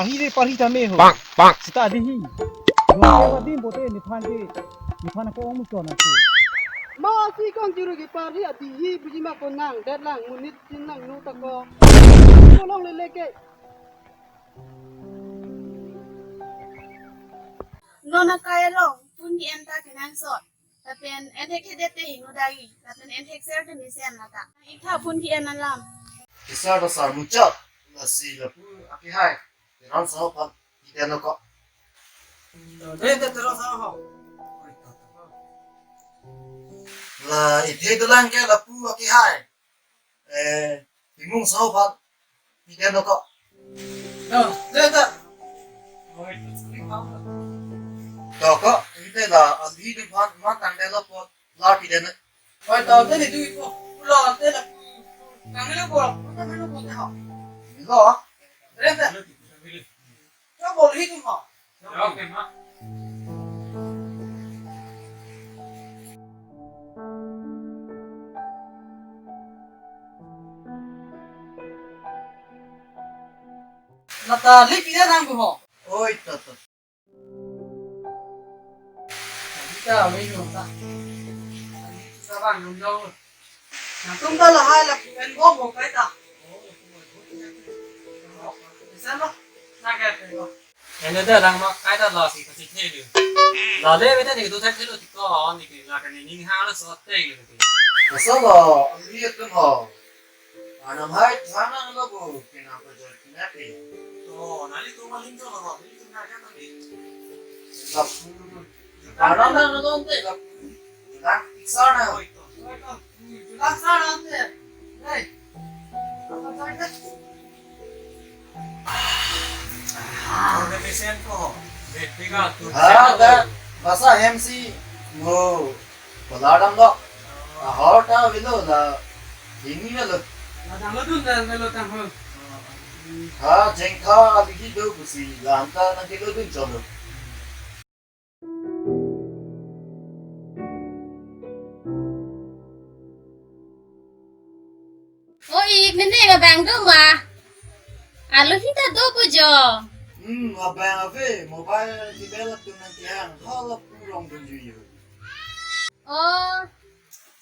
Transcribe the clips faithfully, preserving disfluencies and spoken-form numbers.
Parhi re, parhi tame ho. Bang, bang. Seta adi hi. Rong ke adim pote nephan ke, nephan ako ong muchon aso. Ma si kong chiru ke parhi adi hi, buji ma konang, det lang, monit chin lang, nu tako. Kolong lele ke. Non akai along, phone ke-en ta kenangsot. Lapen enthek hedet te hingno dagi. Lapen enthek ser te mesen lata. Iktha phone ke-en alam. Kesar ta sar muchot. Lasi lapu ake hai. Teron saho aphan pidetlo ko. Dei, dei, Teron saho. La, ithe dolang ke lapu akihai. Eh, Timung saho aphan pidetlo ko. Dei, dei, dei. Dei ko, ithe la, alhi duphan matang detlo apot. La pidetlo. Oi, to, te ni tu ipo. Pulo, te la. Kanglo ko, kanglo ko te ho. Lo. Rem te. Cho bol hi tum ho. Okay, ma. Lata lip ida nang ko ho. Oi, to, to. Kita, oi, no, ta. Ani tu sabang nung dong. Nangtum ta lahai la pen bom ho kaita. Bisa lo. Na kaita lo. Ene da lang ma kaita lo si kasi thelu. La le beta ni tu thak thelu ti ko ni ke la ka ni ning ha lo so te ni ke. Masa lo, ami atum ho. Anam hai sana lo bo, kena pa jor kena pe. Oh, nali tu maling tu lo, nali tu na kaita ni. Lapu. Anam na lo te lapu. Lang sana. Oi, to. Oi, to. Lang sana te. Hey. Apa saja? Organization ko, betiga tu. Ha, da, basa M C mo, peladam lo. Ahor ta velo la, ini velo. Ladang lo dun dan velo tang ho. Ha, jengkha aligi do pusi, lanta nang kilo dun cholo. O ik, mene abang do ma? Alo hita do pujo. Hmm, abang ave, mobile ke bel atum nang kehang, hala purong dun juyu. Oh.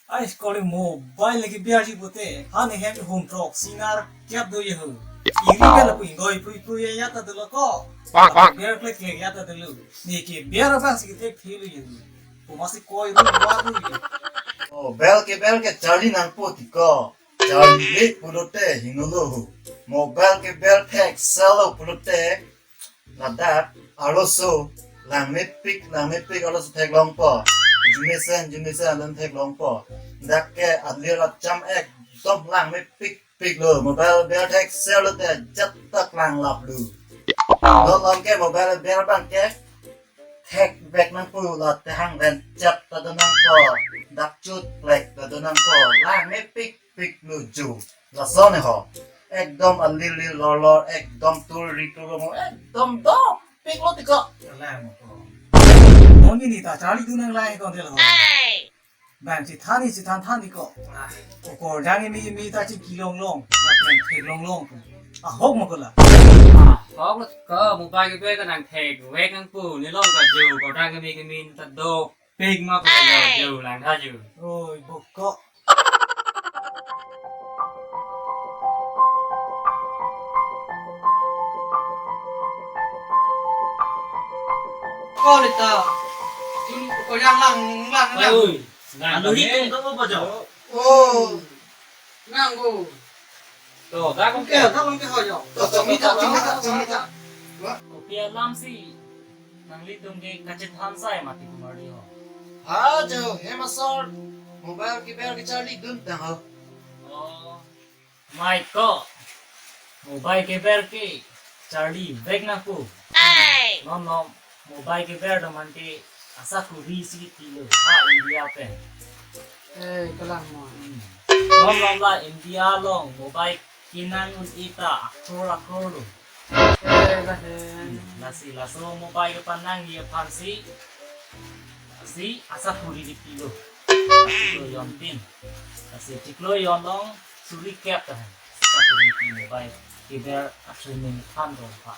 Ai, kori mobile ke biar ji pute, han hem hum trok, sinar kiap do yehu. Iri ke lapu ingoi pui pui ya ta dolo ko. Pak, pak. Biar klek klek ya ta dolo. Ni ke biar abang si kethek thelu yehu. Ko masi koi ru wa ru yehu. Oh, bel ke bel ke charli nangpo ti ko. Charli le pulote hinolo hu. Mobile ke bel thek selo pulote. Ladak arloso langmepik, langmepik arloso theklongpo. Jumesen, jumesen alam theklongpo. Dak ke alir acham ekdom langmepik pik lo. Mobile bel thek selo te jat tak langlap lo. Lo long ke mobile bel abang ke thek bek nangpo, la tehang ven chat ta do nangpo. Dak chut plek ta do nangpo. Langmepik pik lo jo. Lason ho. Ekdom alir lir lor lor, ekdom tur ri tur mo, ekdom dopik lo ti ko. Kalang ko. Mo ni ni ta charli dun nang lang ko delo. Bang si than ni si than than ni ko. Ko kordang mi mi ta chingki long long. Lapen theklong long. Ahok mo ko la. Ahok lo ko, mobile ke bel ke nang thek vek nangpo, ni long ka jo, kordang mi ke mi ta do. Pik ma ko jo lang ha ju. Oi, bokok. Ko lita. Jun ko yang lang lang lang. Oi, oi. Nah, anu hi tum kamu baca. Oh. Nanggo. To, dak ke, dak ke ho jo. To, chomita, chomita, chomita. Kopi alam si nanglitum ke kachethan sai mati kumari ho. Ha jo, hem asor mobile ke bel ke charli dun tang ho. Oh. Mai ko. Mobile ke bel ke charli vek nangpo. Non non mobile ke bel do mante asakuri si tilo ha India pen. Eh, kalang mo. Hmm. Non non la India along mobile kenang un-e ta akror akror lo. Eh, lahe. Hmm. Lasi laso mobile kepanangji aphan si, si asakuri di pilo. Lasi lo yon tin. Lasi chiklo yon long suri kep ta. Asakuri di pilo bai. Kiber atraining than dong pa.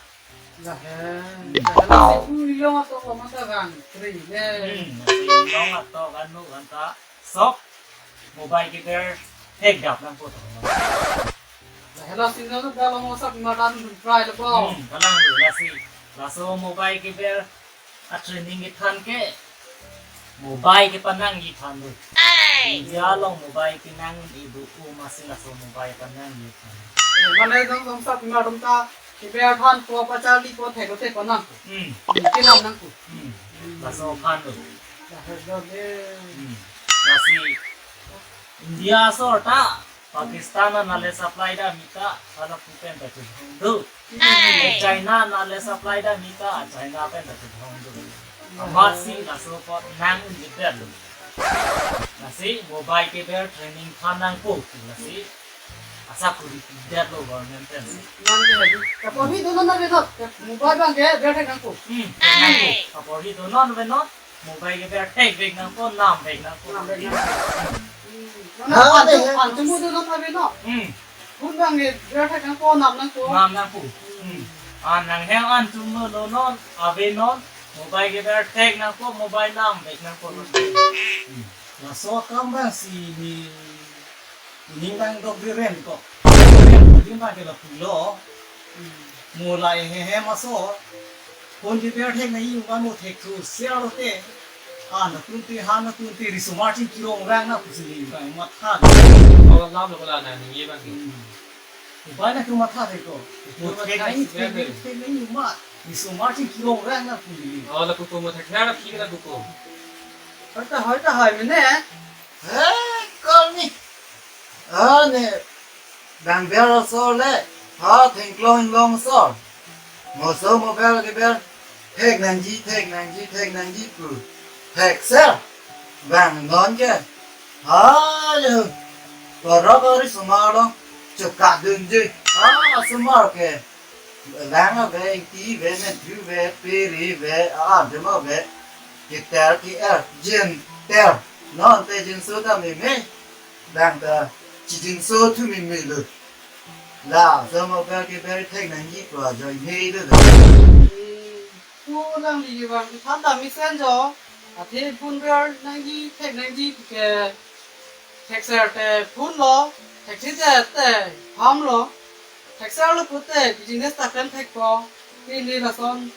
Lahe, lahe lasi pu ilong ato ko mata bang, tri ne. Hmm, lasi ilong ato kan lo kan ta sok mobile kiber thek dap nangpo to. Lahe lasi no da long sak ma dan dun prai le bo. Hmm, kalang lo lasi. Laso mobile kiber atraining kethan ke. Mobile kepanangji than do. Ai. India along mobile kenang ibu u masi laso mobile panangji than. Eh, mane dong dong sat ma dong ta. Keber aphan ko pacharli ko thek lote ko nang. Hmm. Hmm, kenam nangpo. Hmm. Laso aphan lo. Lahai lo de. Hmm. Lasi India asor ta Pakistan an nale supply dam mita, hala pu pen ta chedong do. Hey! China nale supply dam mita, China pen ta chedong do. Amat si laso apot nang un-edetlo. Lasi mobile keber training than nangpo. Lasi asa kuri detlo government pen. Nang ke lagi. Kaporhi donon avenon. Mobile abang keber thek nangpo. Hmm. Hey! Kaporhi donon avenon. Mobile keber thekvek nangpo, namvek nangpo. Namvek nangpo. Hmm. Nang anchum, anchum donon avenon. Hmm. Phone abang keber thek nangpo, nam nangpo. Nam nangpo. Hmm. Ah, nang hang anchum donon avenon. Mobile keber thek nangpo, mobile namvek nangpo. Hmm. Laso akam abang si ne, ne nangdok biren ko. Biren, biren abang ke lapulo. Mo la ehehe maso. Phone keber thek nangji abang mo thek thu share lote. Han akunti, han akunti, risomar chingki rong rang na pusi ne abang matha. Awa lam lo ko la nangji abang ke. Hmm. Abang na ke matha thek ko. Mo thek nangji, thek nangji, thek nangji ma. Risomar chingki rong rang na pusi ne. Oh, lapu mo thek na phi na duko. Hoi ta, hoi ta hoi mene. He, call me. Ah, ne. Bang ber asor le. Ha, thengklong inglong asor. Mo so mobile keber. Thek nangji, thek nangji, thek nangji pu. Thekser. Bang non ke. Ha, le. Koro kori somar lo. Chukadunji. Ha, somar ke. Lang ave, ingti ave, nenthu ave, peri ave, a-an atum ave, keter ke-er, jinter. Non te jinso ta meme, lang ta chijinso thu meme lo. Laso mobile keber thek nangji pu ajoine lo. Hmm, pu nangli abang than ta mesen jo, athe phone ber nangji thek nangji ke thekser te phone lo, thekthedet te ham lo. Thekser lo pute business ta klem thekpo. Neli lason,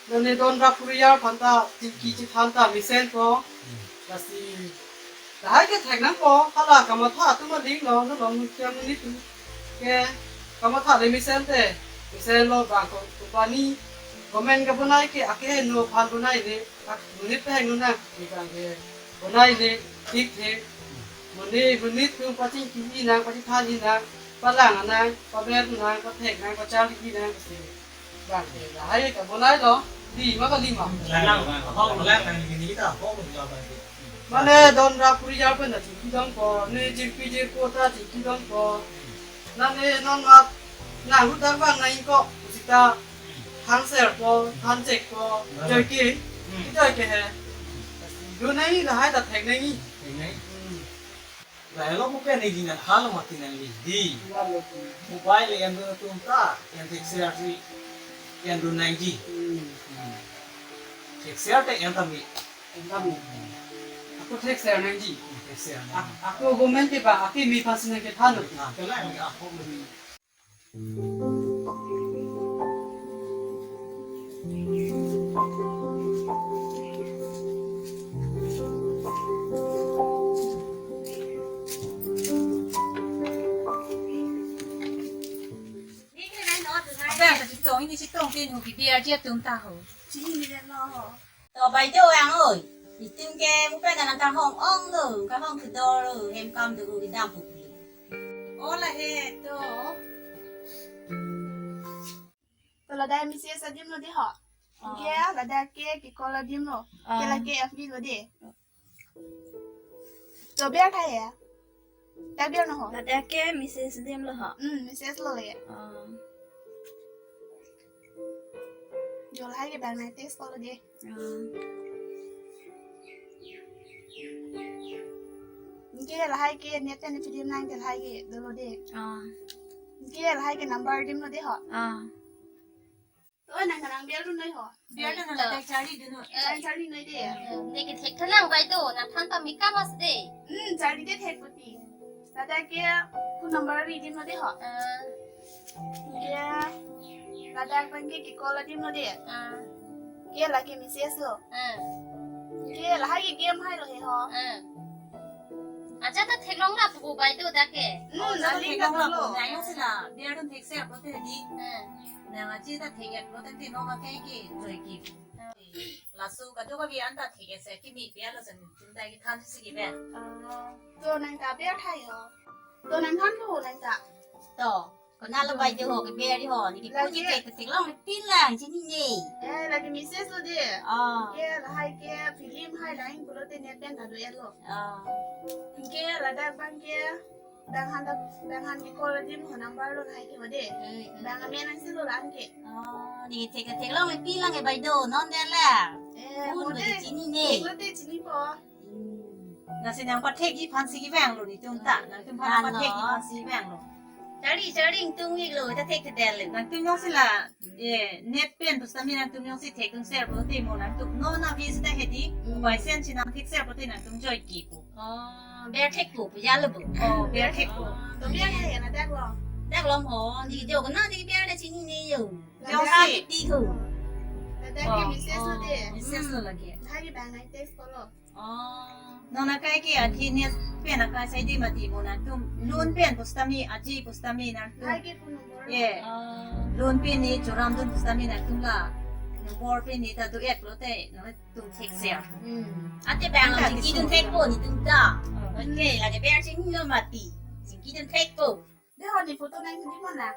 neli don ra puriar aphan ta chingki chithan ta mesenpo. Lasi lahai ke thek nangpo, hala kamatha atum aling lo, lo lo mukia muni tu. Ke kamatha le mesen te, mesen lo bang ko company, government kabonai ke ake no aphan bonai le, ak monit pehang nang, ni bang ke bonai le, thik the. Monit, monit tum pachingki nang, pachithan nang, palang nang, paber nang, pathek nang, pacharli nang, si. Bang ke, lahai kabonai lo, lima ka lima. Lang, ahok lang nang ini kita, ahok lang bang ke. Mane don ra puriar pen ta chingki dongpo, ne jirpi jirpo ta chingki dongpo. Nane non mat, nang hu dak bang nang ingkok, sita, than serpo, than chekpo, joike, joike he. Lo nangji lahai ta thek nangji. Thek nangji. Hmm. Lahelo mo pen ne nangji nang halo mati nangji. Mobile le en dun atum ta, en thekser si, en dun nangji. Hmm. Hmm. Thekser te en ta me. En ta me. Hmm. Ako thekser nangji. Thekser nangji. Ak-, ako government ke ba, ake me pasin ke thano. Ah, kelang ke ako me. Abang ta chetong, ini chetong tin ho, kebi arje atum ta ho. Chini ni le lo. To bai do ang oi. Itum ke mo pen nang kahong ong lo, kahong kedor lo, hem kam do kedam pu. O lahai to. To ladak M C S adim lo de ho. Oh. Ke ladak ke ke call adim lo. Ke Oh. lake F B lo de. To ber tha ya. Ta ber no ho. Ladak ke M C S adim lo ho. Hmm, M C S lo le. Oh. Jo lahai ke bang nai text call de. Ah. Ke lahai ke net ne pidim nang ke lahai ke dolo de. Ah. Ke lahai ke number dim lo de ho. Ah. Oi nang nang biar dun noi ho. Biar dun noi, tak cari dun noi. Nang cari noi de. Ne ke thek thalang bai do, nang than ta mika mas de. Hmm, cari de thek puti. Ladak ke phone number ri dim lo de ho. Ah. Ke ladak bang ke call dim lo de. Ah. Ke lake M C S lo. Ah. Ke lahai ke game hai lo he ho. Ah. Acha ta theklong rap pu bai do dak ke. Hmm, acha ta theklong rap pu, nang jongsi la bear dun thekser pulote di. Hmm. Nang achi ta thek-et pulote non akai ke joike. Laso kadokave an ta thek-et si kimi pi alo sen tum ta kethan si kibe. Ah, to nang ta bear thai ho. To nang than ho nang ta. To. Konat lo bai do ho, ke bear di ho, ne kipu, lagi chethek theklong pin lang chinine. Eh, lagi message lo de. Ah. Ke lahai ke film hai lang pulote net pen ta do-et lo. Ah. Ke ladak bang ke, bang han ta, bang han ke call adim ho number lo lahai ke ho de. Eh, eh. Bang amen nang si lo lang ke. Ah, ne chethek theklong pin lang ke bai do, non de la. Eh, pun mo de, chinine. Pulote chinipo. Hmm. Lasi nang pathekji aphan si kevang lo netum ta. Nangtum aphan, ano, pathekji aphan si vang lo. Charli, charli ingtung ik lo, ta thekthedetlo. Nangtum jongsi la, eh, net pen pusitame nangtum jongsi thekdun ser pulote mo nangtum non avi sita hedi, hmm, bai sen si nang thekser pulote nangtum joike pu. Oh, bear thek pu, pu ja lo pu. Oh, bear thek pu. Oh, to bear hai na dak lo. Dak lo ho, ne jo konat ne bear ta chinine jo. Jongsi. Dak ke ti ho. Dak ke, oh, message lo de. Oh, message lo lagi. Hari bang nai text ko lo. Oh. Non akai ke athi net pen akai sai di mati mo nangtum. Lun pen pusitame, aji pusitame nangtum. Hai ke phone number. Ye. Oh. Lun pen ne choram dun pusitame nangtum la. Number pen ne ta do-et pulote nangtum thekser. Hmm. Ante bang nang chingki dun thekpo netum ta. Oh. Okay, lake bear chingki lo mati. Chingki dun thekpo. De ho ne photo nang hindi mo na.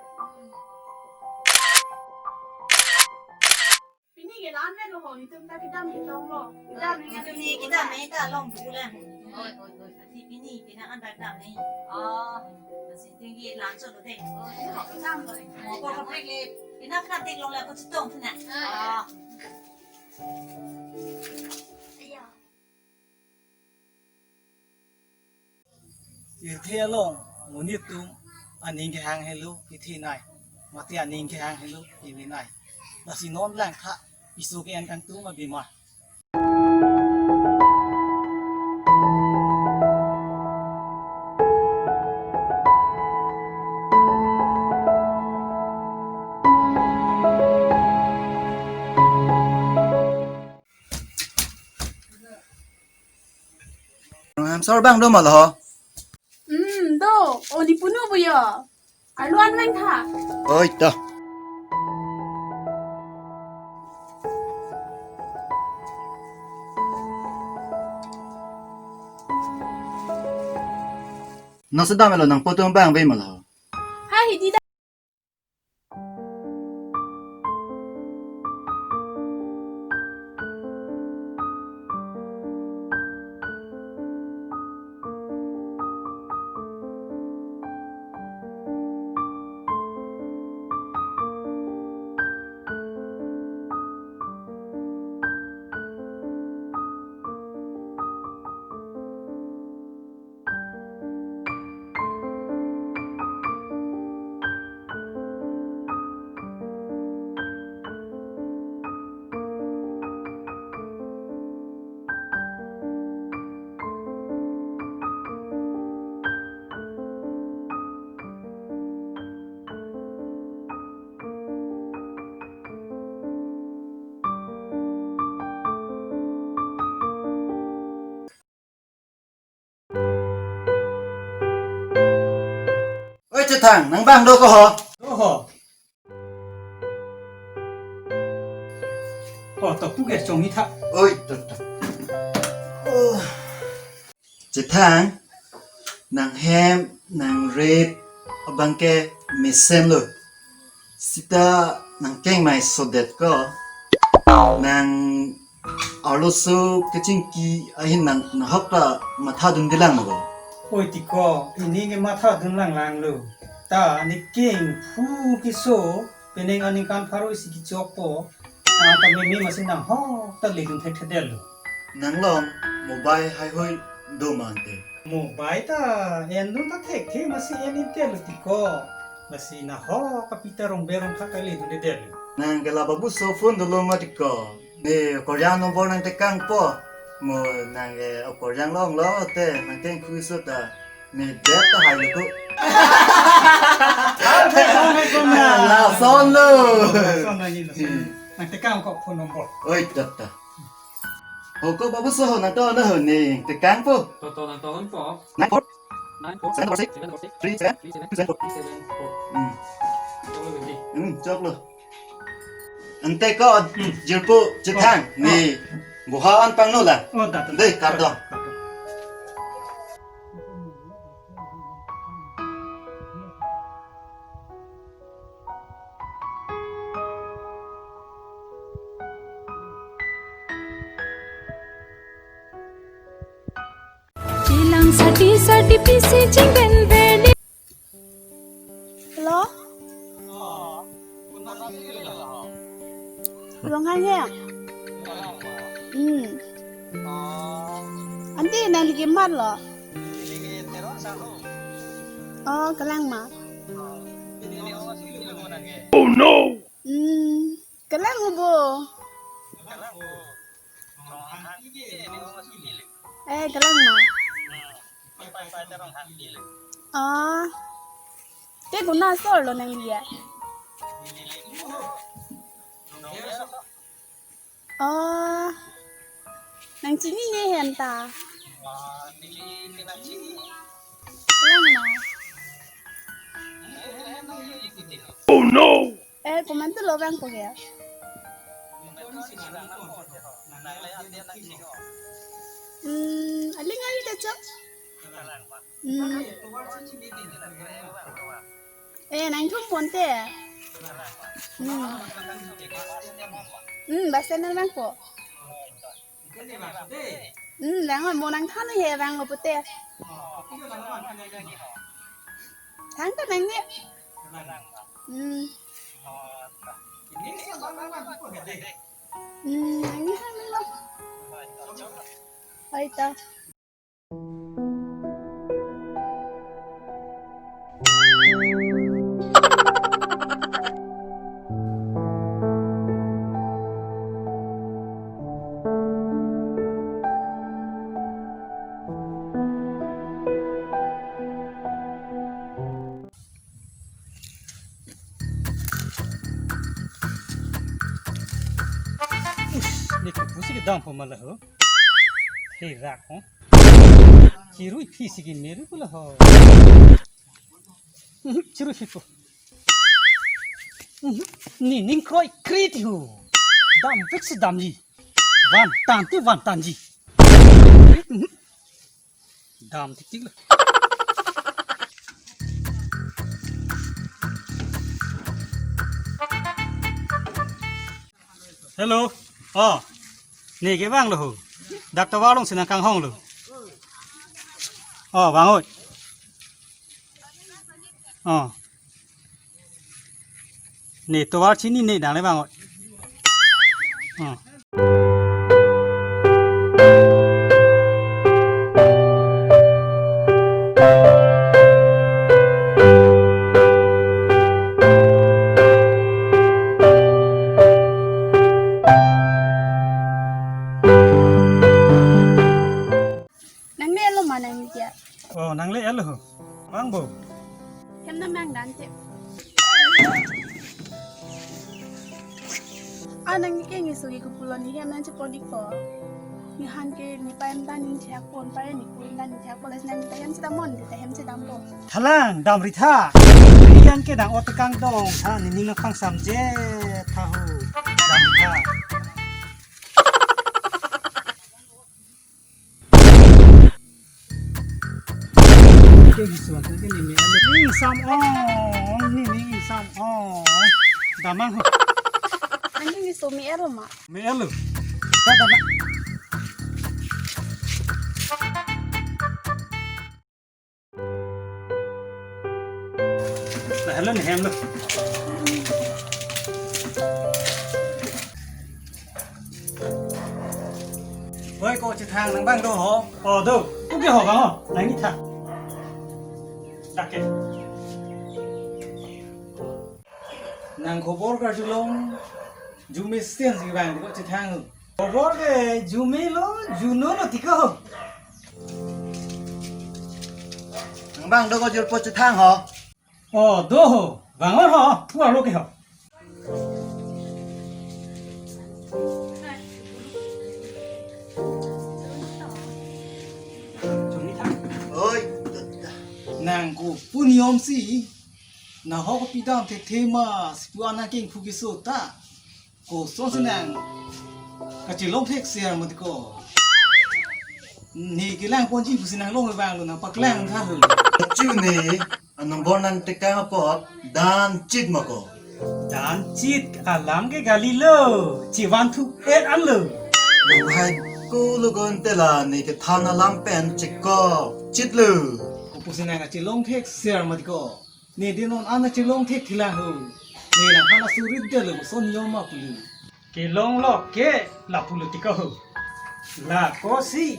Pini ke la-an lo ho, netum ta kedam kelong lo. Kedam ni, kedam ni ta long bu le. Oi, oi, oi. Ati pini, pini an ba kedam ni. Oh, si tinggi langsung lo de. Oi, ho kedam lo. Mo ko ko break le. Ina kena tik long le ko chetong tu na. Ah. Pirthe along monit atum aning kehang helo kethenei, mate aning kehang helo kevinei. Lasi non langtha piso ke-en kangtung abima. Nang hem sor bang do ma lo ho? Hmm, do. O ne punu bu yo. Arlo an lang tha. Oi, to. Nang sedam lo nang photo bang be ma lo ho? Hai, hidi da. Oi, Chethang, nang bang do ko ho? Do ho. Ho, to pu ke chongni tha. Oi, to, to. Oh. Chethang, nang hem, nang rit, abang ke mesen lo. Sita nang kengmai sodet ko. Nang arloso kechingki ahin nang nahok ta matha dunde lang ko. Oi tiko, pini ke matha dun lang lang lo. Ta ne kengphu keso, penang aningkan pharo isi kechokpo. Ah, ta meme masi nang ho, ta ledun thekthedet lo. Nang long, mobile haihui do ma ante. Mobile ta, en dun ta thekthe masi en inte lo tiko. Masi nahok kapi ta rong berong tha kali dun de del. Nang ke la babu so phone dolo ma tiko. Ne Korean number nang tekangpo. Mo nang ke Korean long lo te nang kengkhu so ta. Ne det ta hai lo ko. Lason lo. Lason lagi lo. Hmm. Nang tekang ko phone number. Oi, doktor. Hoko babu soho nangtonglo ho ne, tekang po. Toto nangtongpo. Nine four. Nine four. Seven double six. Seven double six. Three seven. Three seven. Two seven four. Two seven four. Hmm. Choklo beli. Hmm, choklo. Ante ko, hmm, jirpo chethang, oh, ne, oh, boha an pangno la. Oh, da, da, da. Dei, kardom. Kardom. Chelang sati sati pisi chingben bedi. Hello? Ronghang ya? Hmm. Ante nangli kematlo? Oh, kalang ma. Oh no! Hmm, kalang bo. Eh, kalang ma. Ah. Te konat asorlo nangli ya? Ah. Nangchinine hem ta. Kalang ma. Oh no! Eh, komantulo vangpo ke? Hmm, aling ari ta chok. Hmm. Eh, nangthum ponte. Hmm. Hmm, bus stand vangpo. Hmm, vang mo nangthan he vanglo pute. Thang ta nangni. Hmm. Hmm, nangni thang lo. Oi ta. Ush, ne ke pusi ke dampo ma la ho. He rak ho. Chirui phi si ke meru ko la ho. Mhm, chirui phi ko. Mhm, ne ning kroi kri ti ho. Dam vek si damji. Van tan ti van tanji. Mhm. Dam tik tik lo. Hello. Oh. Ne ke vanglo ho. Dak tovar along si nangkanghonglo. Oh, vang oi. Oh. Ne tovar chinine, dang le vang oi. Oh. Nangle-etlo ma nangli ke? Oh, nangle-etlo ho. Vang bo. Hem nang nang dan te. Ah, nangli ke ngiso ke kopulo ne hem nangchepon-ikpo. Ne han ke ne pa hem ta ningthek pon, pa hem ne pon ta ningthek pon, les nangli ta hem chedam non, te hem chedampo. Thalang, damri tha. Rian ke dang ot kangdong tha, ne ning nangpangsamje tha ho. Damri tha. Ke gisuan ke ne me-etlo. Ingsam ong, ne ne ingsam ong. Damang ho. Ani ngiso me-etlo ma? Me-etlo. Da, da, da. Nah, hello ne hem lo. Oi, ko chethang nang vang do ho. Oh, do. Ko ke ho vang ho. Nang ni tha. Dak ke. Nang khobor karjulong, jume sten si vang ko chethang. Khobor ke jume lo, juno lo tiko. Nang vang do ko jirpo chethang ho. Oh, do ho. Vang ho, ho. Pu arlo ke ho. Ko pu niyom si nahok pidam thekthe ma si pu an nangkengphu keso ta. Kosonsi nang kachelong thekser mati ko. Ne kelang ponji pusi nang long vanglo, nang paklang tha ho. Achu ne, a number nangtekang apot dan chit ma ko. Dan chit alam ke gali lo, chivan thuk et an lo. Nang hai ko lo gon te la ne kethan alam pen chekok chit lo. Ko pusi nang kachelong thekser mati ko. Ne din non an kachelong thekthelang ho. Ne nangphan asurit de lo, koson niyom ma pulo. Kelong lok ke lapulo ti ko ho. La ko si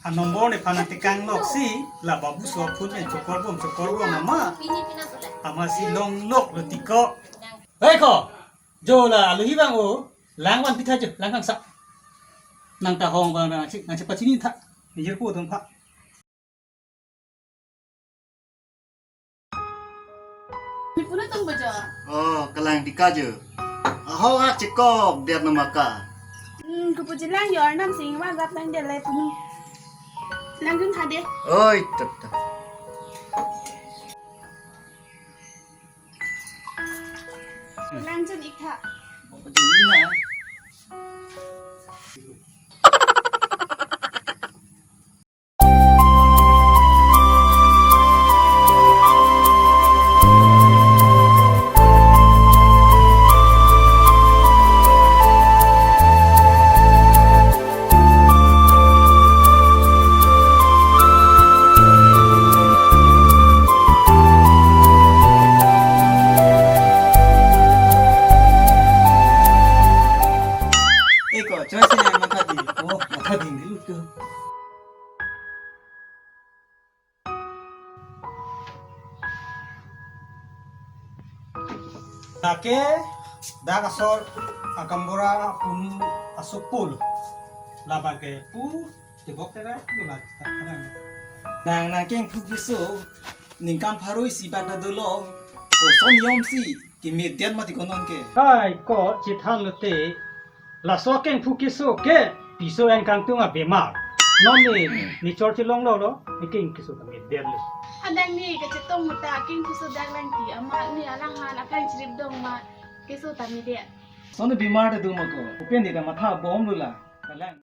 a number nephan nangtekang lok si la babu so phone pen chokor bom chokor bom ama. Ama si long lok lo ti ko. Hei ko. Jo la aluhi vang o. Lang vanpi tha jo, lang kangsa. Nang ta hong vang nang si, nang si pachini tha. Nijir ko dong tha. Ni puno tung bojo. Oh, kalang dika jo. Aho a chekok dia nama ka. Hmm, kupu jilang yo arnam sing wan rap lang dia lai puni. Lang dun hade. Oi, tep tep. Lang jen ik tha. Eko, choi si nang matha di. Oh, matha di ni lut ko. Lake dak asor a gaonbura punu asopul. Labang ke pu tebok tera pu la. Nang nangkengphu keso ningkan pharo isi bak ta dolo. Koson niyom si kemedet mati ko non ke. Hai ko chethan lote. Laso akengphu keso ke piso en kangtung abemar. Non ne, ne chor chelong lo lo, ne keng keso ta medet lo. Adang ne kachetong muta akengphu so dak lang ti ama ne alanghan aphan chirip dong ma keso ta medet. Son bemar ta do ma ko. Upen ne ta matha bom lo la. Kalang.